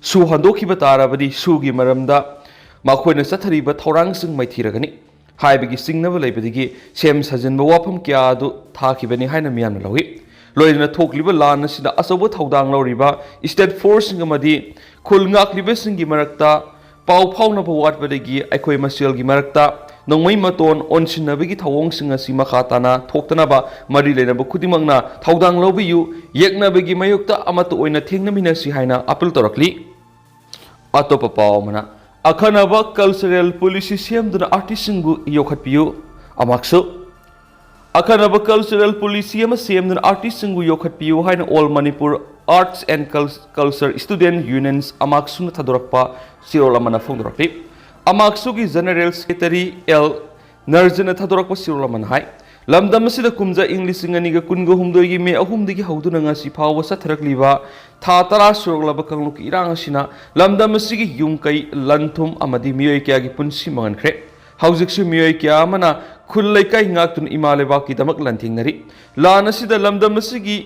ꯁꯨ ꯍꯟꯗꯣꯛꯈꯤꯕ ꯇꯥꯔꯕꯗꯤ ꯁꯨꯒꯤ ꯃꯔꯝꯗ ꯃꯈꯣꯏꯅ ꯆꯠꯊꯔꯤꯕ ꯊꯧꯔꯥꯡꯁꯤꯡ ꯃꯥꯏꯊꯤꯔꯒꯅꯤ ꯍꯥꯏꯕꯒꯤ ꯆꯤꯡꯅꯕ ꯂꯩꯕꯗꯒꯤ ꯁꯦꯝ ꯁꯥꯖꯤꯟꯕ ꯋꯥꯐꯝ ꯀꯌꯥ ꯑꯗꯨ ꯊꯥꯈꯤꯕꯅꯤ ꯍꯥꯏꯅ ꯃꯤꯌꯥꯝꯅ ꯂꯧꯏ꯫ ꯂꯣꯏꯅꯅ ꯊꯣꯛꯂꯤꯕ ꯂꯥꯟ ꯑꯁꯤꯗ ꯑꯆꯧꯕ ꯊꯧꯗꯥꯡ ꯂꯧꯔꯤꯕ state forceꯁꯤꯡ ꯑꯃꯗꯤ ꯈꯨꯜ ꯉꯥꯛꯂꯤꯕꯁꯤꯡꯒꯤ ꯃꯔꯛꯇ ꯄꯥꯎ ꯐꯥꯎꯅꯕ ꯋꯥꯠꯄꯗꯒꯤ ꯑꯩꯈꯣꯏ ꯃꯁꯦꯜꯒꯤ ꯃꯔꯛꯇ ꯅꯣꯡꯃꯩ ꯃꯇꯣꯟ ꯑꯣꯟꯁꯤꯟꯅꯕꯒꯤ ꯊꯧꯑꯣꯡꯁꯤꯡ ꯑꯁꯤ ꯃꯈꯥ ꯇꯥꯅ ꯊꯣꯛꯇꯅꯕ ꯃꯔꯤ ꯂꯩꯅꯕ ꯈꯨꯗꯤꯡꯃꯛꯅ ꯊꯧꯗꯥꯡ ꯂꯧꯕꯤꯌꯨ, ꯌꯦꯛꯅꯕꯒꯤ ꯃꯥꯌꯣꯛꯇ ꯑꯃꯠꯇ ꯑꯣꯏꯅ ꯊꯦꯡꯅꯃꯤꯟꯅꯁꯤ ꯍꯥꯏꯅ appeal ꯇꯧꯔꯛꯂꯤ꯫ ꯑꯇꯣꯞꯄ ꯄꯥꯎ ꯑꯃꯅ, ꯑꯈꯟꯅꯕ cultural policy ꯁꯦꯝꯗꯨꯅ artistꯁꯤꯡꯕꯨ ꯌꯣꯛꯈꯠꯄꯤꯌꯨ꯫ ꯑꯃꯛꯁꯨ, ꯑꯈꯟꯅꯕ cultural policy ꯑꯃ ꯁꯦꯝꯗꯨꯅ artistꯁꯤꯡꯕꯨ ꯌꯣꯛꯈꯠꯄꯤꯌꯨ ꯍꯥꯏꯅ All Manipur Arts and Cul- Culture Student Unions, ꯑꯃꯥꯛꯁꯨꯅ ꯊꯥꯗꯣꯔꯛꯄ ꯆꯦꯔꯣꯜ ꯑꯃꯅ ꯐꯣꯡꯗꯣꯔꯛꯂꯤ꯫ ꯑꯃꯥꯛꯁꯨꯒꯤ General Secretary ꯑꯦꯜ ꯅꯔꯖꯟꯅ ꯊꯥꯗꯣꯔꯛꯄ ꯆꯦꯔꯣꯜ ꯑꯃꯅ ꯍꯥꯏ, ꯂꯝꯗꯝ ꯑꯁꯤꯗ ꯀꯨꯝꯖꯥ ꯏꯪ ꯂꯤꯁꯤꯡ ꯑꯅꯤꯒ ꯀꯨꯟꯒ ꯍꯨꯝꯗꯣꯏꯒꯤ ꯃꯦ ꯑꯍꯨꯝꯗꯒꯤ ꯍꯧꯗꯨꯅ ꯉꯁꯤ ꯐꯥꯎꯕ ꯆꯠꯊꯔꯛꯂꯤꯕ ꯊꯥ ꯇꯔꯥ ꯁꯨꯔꯛꯂꯕ ꯀꯥꯡꯂꯨꯞꯀꯤ ꯏꯔꯥꯡ ꯑꯁꯤꯅ ꯂꯝꯗꯝ ꯑꯁꯤꯒꯤ ꯌꯨꯝ ꯀꯩ, ꯂꯟ ꯊꯨꯝ ꯑꯃꯗꯤ ꯃꯤꯑꯣꯏ ꯀꯌꯥꯒꯤ ꯄꯨꯟꯁꯤ ꯃꯥꯡꯍꯟꯈ꯭ꯔꯦ꯫ ꯍꯧꯖꯤꯛꯁꯨ ꯃꯤꯑꯣꯏ ꯀꯌꯥ ꯑꯃꯅ ꯈꯨꯜ ꯂꯩꯀꯥꯏ ꯉꯥꯛꯇꯨꯅ ꯏꯃꯥ ꯂꯩꯕꯥꯛꯀꯤꯗꯃꯛ ꯂꯥꯟꯊꯦꯡꯅꯔꯤ꯫ ꯂꯥꯟ ꯑꯁꯤꯗ ꯂꯝꯗꯝ ꯑꯁꯤꯒꯤ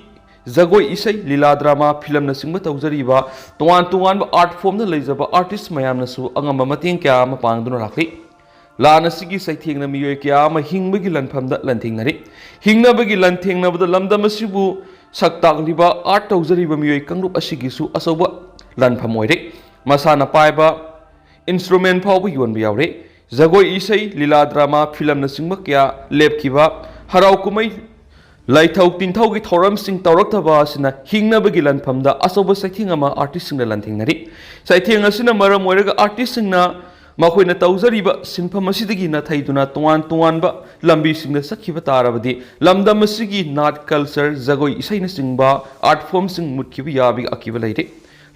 ꯖꯒꯣꯏ, ꯏꯁꯩ, ꯂꯤꯂꯥ, drama, ꯐꯤꯂꯝꯅꯆꯤꯡꯕ ꯇꯧꯖꯔꯤꯕ ꯇꯣꯉꯥꯟ ꯇꯣꯉꯥꯟꯕ art formꯗ ꯂꯩꯖꯕ artist ꯃꯌꯥꯝꯅꯁꯨ ꯑꯉꯝꯕ ꯃꯇꯦꯡ ꯀꯌꯥ ꯑꯃ ꯄꯥꯡꯗꯨꯅ ꯂꯥꯛꯂꯤ꯫ ꯂꯥꯟ ꯑꯁꯤꯒꯤ ꯆꯩꯊꯦꯡꯅ ꯃꯤꯑꯣꯏ ꯀꯌꯥ ꯑꯃ ꯍꯤꯡꯕꯒꯤ ꯂꯥꯟꯐꯝꯗ ꯂꯥꯟꯊꯦꯡꯅꯔꯤ꯫ ꯍꯤꯡꯅꯕꯒꯤ ꯂꯥꯟꯊꯦꯡꯅꯕꯗ ꯂꯝꯗꯝ ꯑꯁꯤꯕꯨ ꯁꯛ ꯇꯥꯛꯂꯤꯕ art ꯇꯧꯖꯔꯤꯕ ꯃꯤꯑꯣꯏ ꯀꯥꯡꯂꯨꯞ ꯑꯁꯤꯒꯤꯁꯨ ꯑꯆꯧꯕ ꯂꯥꯟꯐꯝ ꯑꯣꯏꯔꯦ꯫ ꯃꯁꯥꯅ ꯄꯥꯏꯕ instrument ꯐꯥꯎꯕ ꯌꯣꯟꯕ ꯌꯥꯎꯔꯦ꯫ ꯖꯒꯣꯏ, ꯏꯁꯩ, ꯂꯤꯂꯥ, drama, ꯐꯤꯂꯝꯅꯆꯤꯡꯕ ꯀꯌꯥ ꯂꯦꯞꯈꯤꯕ, ꯍꯔꯥꯎ ꯀꯨꯝꯍꯩ, ꯂꯥꯏꯊꯧ ꯇꯤꯟꯊꯧꯒꯤ ꯊꯧꯔꯝꯁꯤꯡ ꯇꯧꯔꯛꯇꯕ ꯑꯁꯤꯅ ꯍꯤꯡꯅꯕꯒꯤ ꯂꯥꯟꯐꯝꯗ ꯑꯆꯧꯕ ꯆꯩꯊꯦꯡ ꯑꯃ artistꯁꯤꯡꯅ ꯂꯥꯟꯊꯦꯡꯅꯔꯤ꯫ ꯆꯩꯊꯦꯡ ꯑꯁꯤꯅ ꯃꯔꯝ ꯑꯣꯏꯔꯒ artistꯁꯤꯡꯅ ꯃꯈꯣꯏꯅ ꯇꯧꯖꯔꯤꯕ ꯁꯤꯟꯐꯝ ꯑꯁꯤꯗꯒꯤ ꯅꯥꯊꯩꯗꯨꯅ ꯇꯣꯉꯥꯟ ꯇꯣꯉꯥꯟꯕ ꯂꯝꯕꯤꯁꯤꯡꯗ ꯆꯠꯈꯤꯕ ꯇꯥꯔꯕꯗꯤ ꯂꯝꯗꯝ ꯑꯁꯤꯒꯤ ꯅꯥꯠ, culture, ꯖꯒꯣꯏ, ꯏꯁꯩꯅꯆꯤꯡꯕ art formꯁꯤꯡ ꯃꯨꯠꯈꯤꯕ ꯌꯥꯕꯒꯤ ꯑꯀꯤꯕ ꯂꯩꯔꯤ꯫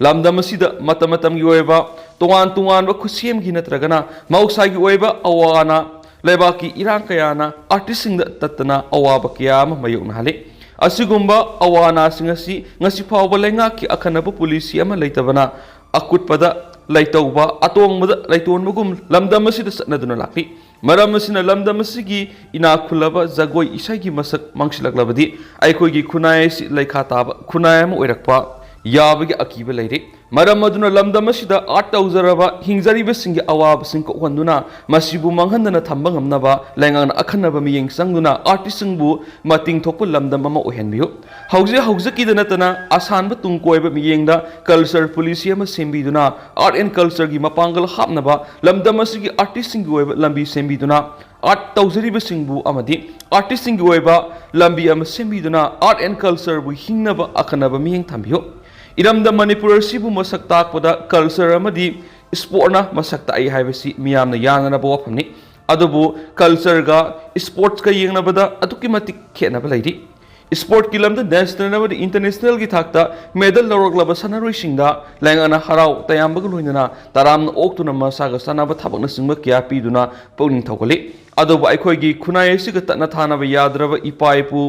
ꯂꯝꯗꯝ ꯑꯁꯤꯗ ꯃꯇꯝ ꯃꯇꯝꯒꯤ ꯑꯣꯏꯕ ꯇꯣꯉꯥꯟ ꯇꯣꯉꯥꯟꯕ ꯈꯨꯠꯁꯦꯝꯒꯤ ꯅꯠꯇ꯭ꯔꯒꯅ ꯃꯍꯧꯁꯥꯒꯤ ꯑꯣꯏꯕ ꯑꯋꯥ ꯑꯅꯥ, ꯂꯩꯕꯥꯛꯀꯤ ꯏꯔꯥꯡ ꯀꯌꯥꯅ artistꯁꯤꯡꯗ ꯇꯠꯇꯅ ꯑꯋꯥꯕ ꯀꯌꯥ ꯑꯃ ꯃꯥꯌꯣꯛꯅꯍꯜꯂꯤ꯫ ꯑꯁꯤꯒꯨꯝꯕ ꯑꯋꯥ ꯑꯅꯥꯁꯤꯡ ꯑꯁꯤ ꯉꯁꯤ ꯐꯥꯎꯕ ꯂꯩꯉꯥꯛꯀꯤ ꯑꯈꯟꯅꯕ policy ꯑꯃ ꯂꯩꯇꯕꯅ ꯑꯀꯨꯠꯄꯗ ꯂꯩꯇꯧꯕ, ꯑꯇꯣꯡꯕꯗ ꯂꯩꯇꯣꯟꯕꯒꯨꯝ ꯂꯝꯗꯝ ꯑꯁꯤꯗ ꯆꯠꯅꯗꯨꯅ ꯂꯥꯛꯂꯤ꯫ ꯃꯔꯝ ꯑꯁꯤꯅ ꯂꯝꯗꯝ ꯑꯁꯤꯒꯤ ꯏꯅꯥꯛ ꯈꯨꯜꯂꯕ ꯖꯒꯣꯏ ꯏꯁꯩꯒꯤ ꯃꯁꯛ ꯃꯥꯡꯁꯤꯜꯂꯛꯂꯕꯗꯤ ꯑꯩꯈꯣꯏꯒꯤ ꯈꯨꯟꯅꯥꯏ ꯑꯁꯤ ꯂꯩꯈꯥ ꯇꯥꯕ ꯈꯨꯟꯅꯥꯏ ꯑꯃ ꯑꯣꯏꯔꯛꯄ ꯌꯥꯕꯒꯤ ꯑꯀꯤꯕ ꯂꯩꯔꯤ꯫ ꯃꯔꯝ ꯑꯗꯨꯅ ꯂꯝꯗꯝ ꯑꯁꯤꯗ art ꯇꯧꯖꯔꯕ ꯍꯤꯡꯖꯔꯤꯕꯁꯤꯡꯒꯤ ꯑꯋꯥꯕꯁꯤꯡ ꯀꯣꯛꯍꯟꯗꯨꯅ ꯃꯁꯤꯕꯨ ꯃꯥꯡꯍꯟꯗꯅ ꯊꯝꯕ ꯉꯝꯅꯕ ꯂꯩꯉꯥꯛꯅ ꯑꯈꯟꯅꯕ ꯃꯤꯠꯌꯦꯡ ꯆꯪꯗꯨꯅ artistꯁꯤꯡꯕꯨ ꯃꯇꯤꯡ ꯊꯣꯛꯄ ꯂꯝꯗꯝ ꯑꯃ ꯑꯣꯏꯍꯟꯕꯤꯌꯨ꯫ ꯍꯧꯖꯤꯛ ꯍꯧꯖꯤꯛꯀꯤꯗ ꯅꯠꯇꯅ ꯑꯁꯥꯟꯕ ꯇꯨꯡ ꯀꯣꯏꯕ ꯃꯤꯠꯌꯦꯡꯗ culture policy ꯑꯃ ꯁꯦꯝꯕꯤꯗꯨꯅ art and cultureꯒꯤ ꯃꯄꯥꯡꯒꯜ ꯍꯥꯞꯅꯕ ꯂꯝꯗꯝ ꯑꯁꯤꯒꯤ artistꯁꯤꯡꯒꯤ ꯑꯣꯏꯕ ꯂꯝꯕꯤ ꯁꯦꯝꯕꯤꯗꯨꯅ art ꯇꯧꯖꯔꯤꯕꯁꯤꯡꯕꯨ ꯑꯃꯗꯤ artistꯁꯤꯡꯒꯤ ꯑꯣꯏꯕ ꯂꯝꯕꯤ ꯑꯃ ꯁꯦꯝꯕꯤꯗꯨꯅ art and cultureꯕꯨ ꯍꯤꯡꯅꯕ ꯑꯈꯟꯅꯕ ꯃꯤꯠꯌꯦꯡ ꯊꯝꯕꯤꯌꯨ꯫ ꯏꯔꯝꯗꯝ ꯃꯅꯤꯄꯨꯔ ꯑꯁꯤꯕꯨ ꯃꯁꯛ ꯇꯥꯛꯄꯗ culture ꯑꯃꯗꯤ sportꯅ ꯃꯁꯛ ꯇꯥꯛꯏ ꯍꯥꯏꯕꯁꯤ ꯃꯤꯌꯥꯝꯅ ꯌꯥꯅꯔꯕ ꯋꯥꯐꯝꯅꯤ꯫ ꯑꯗꯨꯕꯨ cultureꯒ sportsꯀ ꯌꯦꯡꯅꯕꯗ ꯑꯗꯨꯛꯀꯤ ꯃꯇꯤꯛ ꯈꯦꯠꯅꯕ ꯂꯩꯔꯤ꯫ Sportꯀꯤ ꯂꯝꯗ national ꯑꯃꯗꯤ internationalꯒꯤ ꯊꯥꯛꯇ medal ꯂꯧꯔꯛꯂꯕ ꯁꯥꯟꯅꯔꯣꯏꯁꯤꯡꯗ ꯂꯩꯉꯥꯛꯅ ꯍꯔꯥꯎ ꯇꯌꯥꯝꯕꯒ ꯂꯣꯏꯅꯅ ꯇꯔꯥꯝꯅ ꯑꯣꯛꯇꯨꯅ ꯃꯁꯥꯒ ꯆꯥꯟꯅꯕ ꯊꯕꯛꯅꯆꯤꯡꯕ ꯀꯌꯥ ꯄꯤꯗꯨꯅ ꯄꯨꯛꯅꯤꯡ ꯊꯧꯒꯠꯂꯤ꯫ ꯑꯗꯨꯕꯨ ꯑꯩꯈꯣꯏꯒꯤ ꯈꯨꯟꯅꯥꯏ ꯑꯁꯤꯒ ꯇꯠꯅ ꯊꯥꯅꯕ ꯌꯥꯗ꯭ꯔꯕ ꯏꯄꯥ ꯏꯄꯨ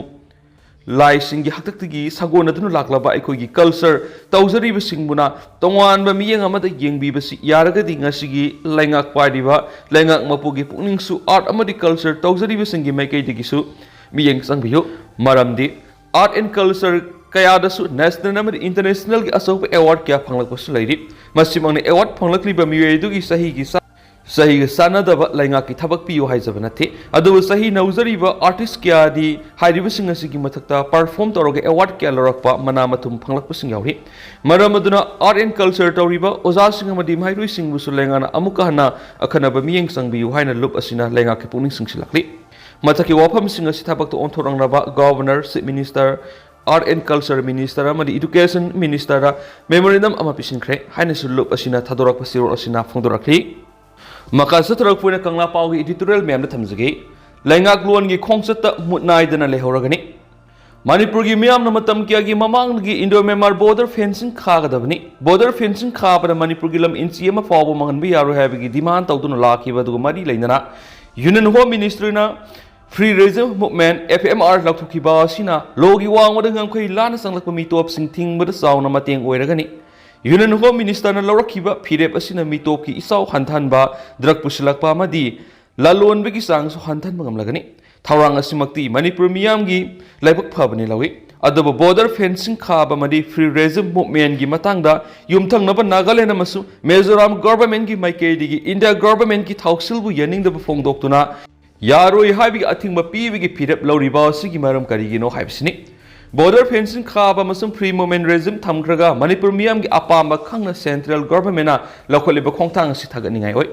ꯂꯥꯏꯁꯤꯡꯒꯤ ꯍꯥꯛꯇꯛꯇꯒꯤ ꯁꯥꯒꯣꯟꯅꯗꯨꯅ ꯂꯥꯛꯂꯕ ꯑꯩꯈꯣꯏꯒꯤ culture ꯇꯧꯖꯔꯤꯕꯁꯤꯡꯕꯨꯅ ꯇꯣꯉꯥꯟꯕ ꯃꯤꯠꯌꯦꯡ ꯑꯃꯗ ꯌꯦꯡꯕꯤꯕꯁꯤ ꯌꯥꯔꯒꯗꯤ ꯉꯁꯤꯒꯤ ꯂꯩꯉꯥꯛ ꯄꯥꯏꯔꯤꯕ ꯂꯩꯉꯥꯛ ꯃꯄꯨꯒꯤ ꯄꯨꯛꯅꯤꯡꯁꯨ art ꯑꯃꯗꯤ culture ꯇꯧꯖꯔꯤꯕꯁꯤꯡꯒꯤ ꯃꯥꯏꯀꯩꯗꯒꯤꯁꯨ ꯃꯤꯠꯌꯦꯡ ꯆꯪꯕꯤꯌꯨ꯫ ꯃꯔꯝꯗꯤ art and culture ꯀꯌꯥꯗꯁꯨ national ꯑꯃꯗꯤ internationalꯒꯤ ꯑꯆꯧꯕ award ꯀꯌꯥ ꯐꯪꯂꯛꯄꯁꯨ ꯂꯩꯔꯤ꯫ ꯃꯁꯤꯃꯛꯅ award ꯐꯪꯂꯛꯂꯤꯕ ꯃꯤꯑꯣꯏ ꯑꯗꯨꯒꯤ ꯆꯍꯤꯒꯤ ꯆꯥ-, ꯆꯍꯤꯒ ꯆꯥꯟꯅꯗꯕ ꯂꯩꯉꯥꯛꯀꯤ ꯊꯕꯛ ꯄꯤꯌꯨ ꯍꯥꯏꯖꯕ ꯅꯠꯇꯦ꯫ ꯑꯗꯨꯕꯨ ꯆꯍꯤ ꯅꯧꯖꯔꯤꯕ artist ꯀꯌꯥꯗꯤ ꯍꯥꯏꯔꯤꯕꯁꯤꯡ ꯑꯁꯤꯒꯤ ꯃꯊꯛꯇ perform ꯇꯧꯔꯒ award ꯀꯌꯥ ꯂꯧꯔꯛꯄ ꯃꯅꯥ ꯃꯊꯨꯝ ꯐꯪꯂꯛꯄꯁꯤꯡ ꯌꯥꯎꯔꯤ꯫ ꯃꯔꯝ ꯑꯗꯨꯅ art and culture ꯇꯧꯔꯤꯕ ꯑꯣꯖꯥꯁꯤꯡ ꯑꯃꯗꯤ ꯃꯍꯩꯔꯣꯏꯁꯤꯡꯕꯨꯁꯨ ꯂꯩꯉꯥꯛꯅ ꯑꯃꯨꯛꯀ ꯍꯟꯅ ꯑꯈꯟꯅꯕ ꯃꯤꯠꯌꯦꯡ ꯆꯪꯕꯤꯌꯨ ꯍꯥꯏꯅ ꯂꯨꯞ ꯑꯁꯤꯅ ꯂꯩꯉꯥꯛꯀꯤ ꯄꯨꯛꯅꯤꯡ ꯆꯤꯡꯁꯤꯜꯂꯛꯂꯤ꯫ ꯃꯊꯛꯀꯤ ꯋꯥꯐꯝꯁꯤꯡ ꯑꯁꯤ ꯊꯕꯛꯇ ꯑꯣꯟꯊꯣꯔꯛꯅꯕ Governor, Chief Minister, Art and Culture Minister ꯑꯃꯗꯤ Education Ministerꯗ memorandum ꯑꯃ ꯄꯤꯁꯤꯟꯈ꯭ꯔꯦ ꯍꯥꯏꯅꯁꯨ ꯂꯨꯞ ꯑꯁꯤꯅ ꯊꯥꯗꯣꯔꯛꯄ ꯆꯦꯔꯣꯜ ꯑꯁꯤꯅ ꯐꯣꯡꯗꯣꯔꯛꯂꯤ꯫ ꯃꯈꯥ ꯆꯠꯊꯔꯛꯄ ꯑꯣꯏꯅ ꯀꯪꯂꯥ ꯄꯥꯎꯒꯤ editorial ꯃꯌꯥꯝꯗ ꯊꯝꯖꯒꯦ꯫ ꯂꯩꯉꯥꯛꯂꯣꯟꯒꯤ ꯈꯣꯡꯆꯠꯇ ꯃꯨꯠ ꯅꯥꯏꯗꯅ ꯂꯩꯍꯧꯔꯒꯅꯤ꯫ ꯃꯅꯤꯄꯨꯔꯒꯤ ꯃꯤꯌꯥꯝꯅ ꯃꯇꯝ ꯀꯌꯥꯒꯤ ꯃꯃꯥꯡꯗꯒꯤ Indo-Myanmar border fencing ꯈꯥꯒꯗꯕꯅꯤ, border fencing ꯈꯥꯕꯗ ꯃꯅꯤꯄꯨꯔꯒꯤ ꯂꯝ inch ꯑꯃ ꯐꯥꯎꯕ ꯃꯥꯡꯍꯟꯕ ꯌꯥꯔꯣꯏ ꯍꯥꯏꯕꯒꯤ demand ꯇꯧꯗꯨꯅ ꯂꯥꯛꯈꯤꯕ ꯑꯗꯨꯒ ꯃꯔꯤ ꯂꯩꯅꯅ Union Home Ministryꯅ Free Regime Movement, F M R, ꯂꯧꯊꯣꯛꯈꯤꯕ ꯑꯁꯤꯅ lawꯒꯤ ꯋꯥꯡꯃꯗ ꯉꯝꯈꯩ ꯂꯥꯟꯅ ꯆꯪꯂꯛꯄ ꯃꯤꯇꯣꯞꯁꯤꯡ ꯊꯤꯡꯕꯗ ꯆꯥꯎꯅ ꯃꯇꯦꯡ ꯑꯣꯏꯔꯒꯅꯤ꯫ Union Home Ministerꯅ ꯂꯧꯔꯛꯈꯤꯕ ꯐꯤꯔꯦꯞ ꯑꯁꯤꯅ ꯃꯤꯇꯣꯞꯀꯤ ꯏꯆꯥꯎ ꯍꯟꯊꯍꯟꯕ, drug ꯄꯨꯁꯤꯜꯂꯛꯄ ꯑꯃꯗꯤ ꯂꯂꯣꯟꯕꯒꯤ ꯆꯥꯡꯁꯨ ꯍꯟꯊꯍꯟꯕ ꯉꯝꯂꯒꯅꯤ꯫ ꯊꯧꯔꯥꯡ ꯑꯁꯤꯃꯛꯇꯤ ꯃꯅꯤꯄꯨꯔ ꯃꯤꯌꯥꯝꯒꯤ ꯂꯥꯏꯕꯛ ꯐꯕꯅꯤ ꯂꯧꯏ꯫ ꯑꯗꯨꯕꯨ border fencing ꯈꯥꯕ ꯑꯃꯗꯤ Free Regime Movementꯀꯤ ꯃꯇꯥꯡꯗ ꯌꯨꯝꯊꯪꯅꯕ ꯅꯥꯒꯥꯂꯦꯟ ꯑꯃꯁꯨꯡ ꯃꯤꯖꯣꯔꯥꯝ governmentꯀꯤ ꯃꯥꯏꯀꯩꯗꯒꯤ India governmentꯀꯤ ꯊꯧꯁꯤꯜꯕꯨ ꯌꯥꯅꯤꯡꯗꯕ ꯐꯣꯡꯗꯣꯛꯇꯨꯅ ꯌꯥꯔꯣꯏ ꯍꯥꯏꯕꯒꯤ ꯑꯊꯤꯡꯕ ꯄꯤꯕꯒꯤ ꯐꯤꯔꯦꯞ ꯂꯧꯔꯤꯕ ꯑꯁꯤꯒꯤ ꯃꯔꯝ ꯀꯔꯤꯒꯤꯅꯣ ꯍꯥꯏꯕꯁꯤꯅꯤ꯫ Border fencing ꯈꯥꯕ ꯑꯃꯁꯨꯡ Free Movement Regime ꯊꯝꯈ꯭ꯔꯒ ꯃꯅꯤꯄꯨꯔ ꯃꯤꯌꯥꯝꯒꯤ ꯑꯄꯥꯝꯕ ꯈꯪꯅ central governmentꯅ ꯂꯧꯈꯠꯂꯤꯕ ꯈꯣꯡꯊꯥꯡ ꯑꯁꯤ ꯊꯥꯒꯠꯅꯤꯡꯉꯥꯏ ꯑꯣꯏ꯫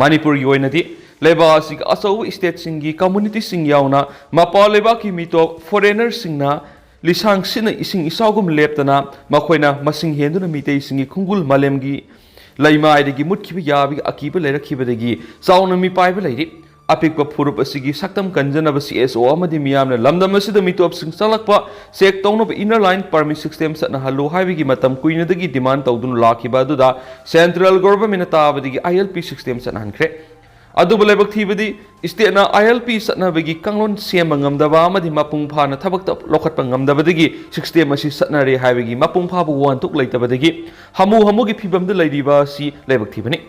ꯃꯅꯤꯄꯨꯔꯒꯤ ꯑꯣꯏꯅꯗꯤ ꯂꯩꯕꯥꯛ ꯑꯁꯤꯒꯤ ꯑꯆꯧꯕ stateꯁꯤꯡꯒꯤ communityꯁꯤꯡ ꯌꯥꯎꯅ ꯃꯄꯥꯟ ꯂꯩꯕꯥꯛꯀꯤ ꯃꯤꯇꯣꯞ foreignerꯁꯤꯡꯅ ꯂꯤꯁꯥꯡ ꯁꯤꯠꯅ ꯏꯁꯤꯡ ꯏꯆꯥꯎꯒꯨꯝ ꯂꯦꯞꯇꯅ ꯃꯈꯣꯏꯅ ꯃꯁꯤꯡ ꯍꯦꯟꯗꯨꯅ ꯃꯤꯇꯩꯁꯤꯡꯒꯤ ꯈꯣꯡꯒꯨꯜ ꯃꯥꯂꯦꯝꯒꯤ ꯂꯩꯃꯥꯏꯗꯒꯤ ꯃꯨꯠꯈꯤꯕ ꯌꯥꯕꯒꯤ ꯑꯀꯤꯕ ꯂꯩꯔꯛꯈꯤꯕꯗꯒꯤ ꯆꯥꯎꯅ ꯃꯤꯄꯥꯏꯕ ꯂꯩꯔꯤ꯫ ꯑꯄꯤꯛꯄ ꯐꯨꯔꯨꯞ ꯑꯁꯤꯒꯤ ꯁꯛꯇꯝ ꯀꯟꯖꯅꯕ ꯁꯤ ꯑꯦꯁ ꯑꯣ ꯑꯃꯗꯤ ꯃꯤꯌꯥꯝꯅ ꯂꯝꯗꯝ ꯑꯁꯤꯗ ꯃꯤꯇꯣꯞꯁꯤꯡ ꯆꯪꯂꯛꯄ ꯆꯦꯛ ꯇꯧꯅꯕ inner line permit system ꯆꯠꯅꯍꯜꯂꯨ ꯍꯥꯏꯕꯒꯤ ꯃꯇꯝ ꯀꯨꯏꯅꯗꯒꯤ demand ꯇꯧꯗꯨꯅ ꯂꯥꯛꯈꯤꯕ ꯑꯗꯨꯗ central government ꯇꯥꯕꯗꯒꯤ I L P system ꯆꯠꯅꯍꯟꯈ꯭ꯔꯦ꯫ ꯑꯗꯨꯕꯨ ꯂꯥꯏꯕꯛ ꯊꯤꯕꯗꯤ stateꯅ I L P ꯆꯠꯅꯕꯒꯤ ꯀꯥꯡꯂꯣꯟ ꯁꯦꯝꯕ ꯉꯝꯗꯕ ꯑꯃꯗꯤ ꯃꯄꯨꯡ ꯐꯥꯅ ꯊꯕꯛꯇ ꯂꯧꯈꯠꯄ ꯉꯝꯗꯕꯗꯒꯤ system ꯑꯁꯤ ꯆꯠꯅꯔꯦ ꯍꯥꯏꯕꯒꯤ ꯃꯄꯨꯡ ꯐꯥꯕ ꯋꯥꯍꯟꯊꯣꯛ ꯂꯩꯇꯕꯗꯒꯤ ꯍꯥꯃꯨ ꯍꯥꯃꯨꯒꯤ ꯐꯤꯕꯝꯗ ꯂꯩꯔꯤꯕ ꯑꯁꯤ ꯂꯥꯏꯕꯛ ꯊꯤꯕꯅꯤ꯫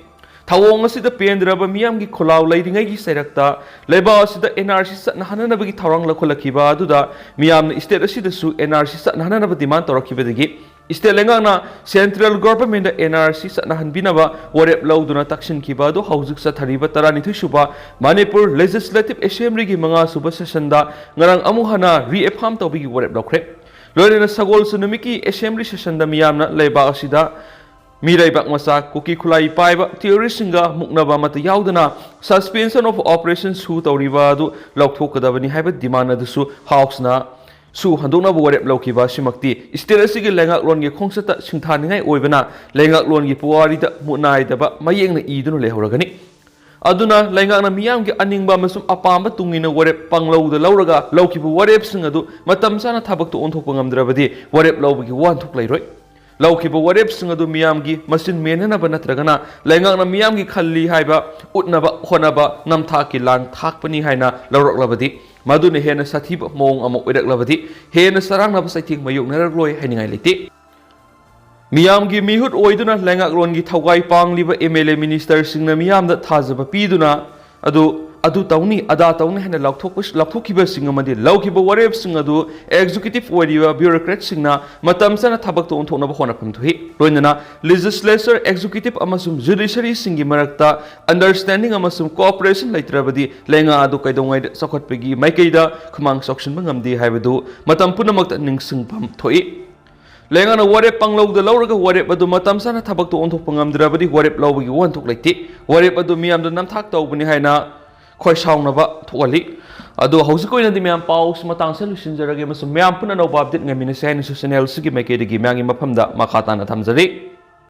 ꯊꯧꯑꯣꯡ ꯑꯁꯤꯗ ꯄꯦꯟꯗ꯭ꯔꯕ ꯃꯤꯌꯥꯝꯒꯤ ꯈꯣꯜꯂꯥꯎ ꯂꯩꯔꯤꯉꯩꯒꯤ ꯆꯩꯔꯛꯇ ꯂꯩꯕꯥꯛ ꯑꯁꯤꯗ N R C ꯆꯠꯅꯍꯟꯅꯕꯒꯤ ꯊꯧꯔꯥꯡ ꯂꯧꯈꯠꯂꯛꯈꯤꯕ ꯑꯗꯨꯗ ꯃꯤꯌꯥꯝꯅ state ꯑꯁꯤꯗꯁꯨ N R C ꯆꯠꯅꯍꯟꯅꯕ demand ꯇꯧꯔꯛꯈꯤꯕꯗꯒꯤ state ꯂꯩꯉꯥꯛꯅ central governmentꯗ N R C ꯆꯠꯅꯍꯟꯕꯤꯅꯕ ꯋꯥꯔꯦꯞ ꯂꯧꯗꯨꯅ ꯇꯛꯁꯤꯟꯈꯤꯕ ꯑꯗꯨ ꯍꯧꯖꯤꯛ ꯆꯠꯊꯔꯤꯕ ꯇꯔꯥꯅꯤꯊꯣꯏ ꯁꯨꯕ Manipur Legislative Assemblyꯒꯤ ꯃꯉꯥ ꯁꯨꯕ sessionꯗ ꯉꯔꯥꯡ ꯑꯃꯨꯛ ꯍꯟꯅ reaffirm ꯇꯧꯕꯒꯤ ꯋꯥꯔꯦꯞ ꯂꯧꯈ꯭ꯔꯦ꯫ ꯂꯣꯏꯅꯅ ꯁꯒꯣꯜꯁꯦ ꯅꯨꯃꯤꯠꯀꯤ assembly sessionꯗ ꯃꯤꯌꯥꯝꯅ ꯂꯩꯕꯥꯛ ꯑꯁꯤꯗ ꯃꯤꯔꯩꯕꯥꯛ ꯃꯆꯥ ꯀꯨꯀꯤ ꯈꯨꯠꯂꯥꯏ ꯄꯥꯏꯕ terroristꯁꯤꯡꯒ ꯃꯨꯛꯅꯕ ꯑꯃꯠꯇ ꯌꯥꯎꯗꯅ suspension of operation ꯁꯨ ꯇꯧꯔꯤꯕ ꯑꯗꯨ ꯂꯧꯊꯣꯛꯀꯗꯕꯅꯤ ꯍꯥꯏꯕ demand ꯑꯗꯨꯁꯨ Houseꯅ ꯁꯨ ꯍꯟꯗꯣꯛꯅꯕ ꯋꯥꯔꯦꯞ ꯂꯧꯈꯤꯕ ꯑꯁꯤꯃꯛꯇꯤ state ꯑꯁꯤꯒꯤ ꯂꯩꯉꯥꯛꯂꯣꯟꯒꯤ ꯈꯣꯡꯆꯠꯇ ꯁꯤꯡꯊꯥꯅꯤꯡꯉꯥꯏ ꯑꯣꯏꯕꯅ ꯂꯩꯉꯥꯛꯂꯣꯟꯒꯤ ꯄꯨꯋꯥꯔꯤꯗ ꯃꯨꯠꯅꯥꯏꯗꯕ ꯃꯌꯦꯛꯅ ꯏꯗꯨꯅ ꯂꯩꯍꯧꯔꯒꯅꯤ꯫ ꯑꯗꯨꯅ ꯂꯩꯉꯥꯛꯅ ꯃꯤꯌꯥꯝꯒꯤ ꯑꯅꯤꯡꯕ ꯑꯃꯁꯨꯡ ꯑꯄꯥꯝꯕ ꯇꯨꯡ ꯏꯟꯅ ꯋꯥꯔꯦꯞ ꯄꯥꯡꯂꯧꯗ ꯂꯧꯔꯒ ꯂꯧꯈꯤꯕ ꯋꯥꯔꯦꯞꯁꯤꯡ ꯑꯗꯨ ꯃꯇꯝ ꯆꯥꯅ ꯊꯕꯛꯇ ꯑꯣꯟꯊꯣꯛꯄ ꯉꯝꯗ꯭ꯔꯕꯗꯤ ꯋꯥꯔꯦꯞ ꯂꯧꯕꯒꯤ ꯋꯥꯍꯟꯊꯣꯛ ꯂꯩꯔꯣꯏ꯫ ꯂꯧꯈꯤꯕ ꯋꯥꯔꯦꯞꯁꯤꯡ ꯑꯗꯨ ꯃꯤꯌꯥꯝꯒꯤ ꯃꯆꯤꯟ ꯃꯦꯟꯅꯅꯕ ꯅꯠꯇ꯭ꯔꯒꯅ ꯂꯩꯉꯥꯛꯅ ꯃꯤꯌꯥꯝꯒꯤ ꯈꯜꯂꯤ ꯍꯥꯏꯕ ꯎꯠꯅꯕ ꯍꯣꯠꯅꯕ ꯅꯝꯊꯥꯛꯀꯤ ꯂꯥꯡ ꯊꯥꯛꯄꯅꯤ ꯍꯥꯏꯅ ꯂꯧꯔꯛꯂꯕꯗꯤ, ꯃꯗꯨꯅ ꯍꯦꯟꯅ ꯁꯥꯊꯤꯕ ꯃꯑꯣꯡ ꯑꯃ ꯑꯣꯏꯔꯛꯂꯕꯗꯤ ꯍꯦꯟꯅ ꯆꯔꯥꯡꯅꯕ ꯆꯩꯊꯦꯡ ꯃꯥꯌꯣꯛꯅꯔꯛꯂꯣꯏ ꯍꯥꯏꯅꯤꯡꯉꯥꯏ ꯂꯩꯇꯦ꯫ ꯃꯤꯌꯥꯝꯒꯤ ꯃꯤꯍꯨꯠ ꯑꯣꯏꯗꯨꯅ ꯂꯩꯉꯥꯛꯂꯣꯟꯒꯤ ꯊꯧꯒꯥꯏ ꯄꯥꯡꯂꯤꯕ M L A ministerꯁꯤꯡꯅ ꯃꯤꯌꯥꯝꯗ ꯊꯥꯖꯕ ꯄꯤꯗꯨꯅ ꯑꯗꯨ, ꯑꯗꯨ ꯇꯧꯅꯤ, ꯑꯗꯥ ꯇꯧꯅꯤ ꯍꯥꯏꯅ ꯂꯥꯎꯊꯣꯛꯄ-, ꯂꯥꯎꯊꯣꯛꯈꯤꯕꯁꯤꯡ ꯑꯃꯗꯤ ꯂꯧꯈꯤꯕ ꯋꯥꯔꯦꯞꯁꯤꯡ ꯑꯗꯨ executive ꯑꯣꯏꯔꯤꯕ bureaucratꯁꯤꯡꯅ ꯃꯇꯝ ꯆꯥꯅ ꯊꯕꯛꯇ ꯑꯣꯟꯊꯣꯛꯅꯕ ꯍꯣꯠꯅꯐꯝ ꯊꯣꯛꯏ꯫ ꯂꯣꯏꯅꯅ legislature, executive ꯑꯃꯁꯨꯡ judiciaryꯁꯤꯡꯒꯤ ꯃꯔꯛꯇ understanding ꯑꯃꯁꯨꯡ cooperation ꯂꯩꯇ꯭ꯔꯕꯗꯤ ꯂꯩꯉꯥꯛ ꯑꯗꯨ ꯀꯩꯗꯧꯉꯩꯗ ꯆꯥꯎꯈꯠꯄꯒꯤ ꯃꯥꯏꯀꯩꯗ ꯈꯨꯃꯥꯡ ꯆꯥꯎꯁꯤꯟꯕ ꯉꯝꯗꯦ ꯍꯥꯏꯕꯗꯨ ꯃꯇꯝ ꯄꯨꯝꯅꯃꯛꯇ ꯅꯤꯡꯁꯤꯡꯐꯝ ꯊꯣꯛꯏ꯫ ꯂꯩꯉꯥꯛꯅ ꯋꯥꯔꯦꯞ ꯄꯥꯡꯂꯧꯗ ꯂꯧꯔꯒ ꯋꯥꯔꯦꯞ ꯑꯗꯨ ꯃꯇꯝ ꯆꯥꯅ ꯊꯕꯛꯇ ꯑꯣꯟꯊꯣꯛꯄ ꯉꯝꯗ꯭ꯔꯕꯗꯤ ꯋꯥꯔꯦꯞ ꯂꯧꯕꯒꯤ ꯋꯥꯍꯟꯊꯣꯛ ꯂꯩꯇꯦ꯫ ꯋꯥꯔꯦꯞ ꯑꯗꯨ ꯃꯤꯌꯥꯝꯗ ꯅꯝꯊꯥꯛ ꯇꯧꯕꯅꯤ ꯍꯥꯏꯅ ꯈꯣꯏꯁꯥꯎꯅꯕ ꯊꯣꯛꯍꯜꯂꯤ꯫ ꯑꯗꯣ ꯍꯧꯖꯤꯛ ꯑꯣꯏꯅꯗꯤ ꯃꯌꯥꯝ ꯄꯥꯎꯁꯤ ꯃꯇꯥꯡꯁꯦ ꯂꯣꯏꯁꯤꯟꯖꯔꯒꯦ ꯑꯃꯁꯨꯡ ꯃꯌꯥꯝ ꯄꯨꯟꯅ ꯑꯅꯧꯕ ꯑꯞꯗꯦꯠ ꯉꯥꯏꯃꯤꯟꯅꯁꯦ ꯍꯥꯏꯅꯁꯨ ꯆꯦꯅꯦꯜꯁꯤꯒꯤ ꯃꯥꯏꯀꯩꯗꯒꯤ ꯃꯌꯥꯝꯒꯤ ꯃꯐꯝꯗ ꯃꯈꯥ ꯇꯥꯅ ꯊꯝꯖꯔꯤ꯫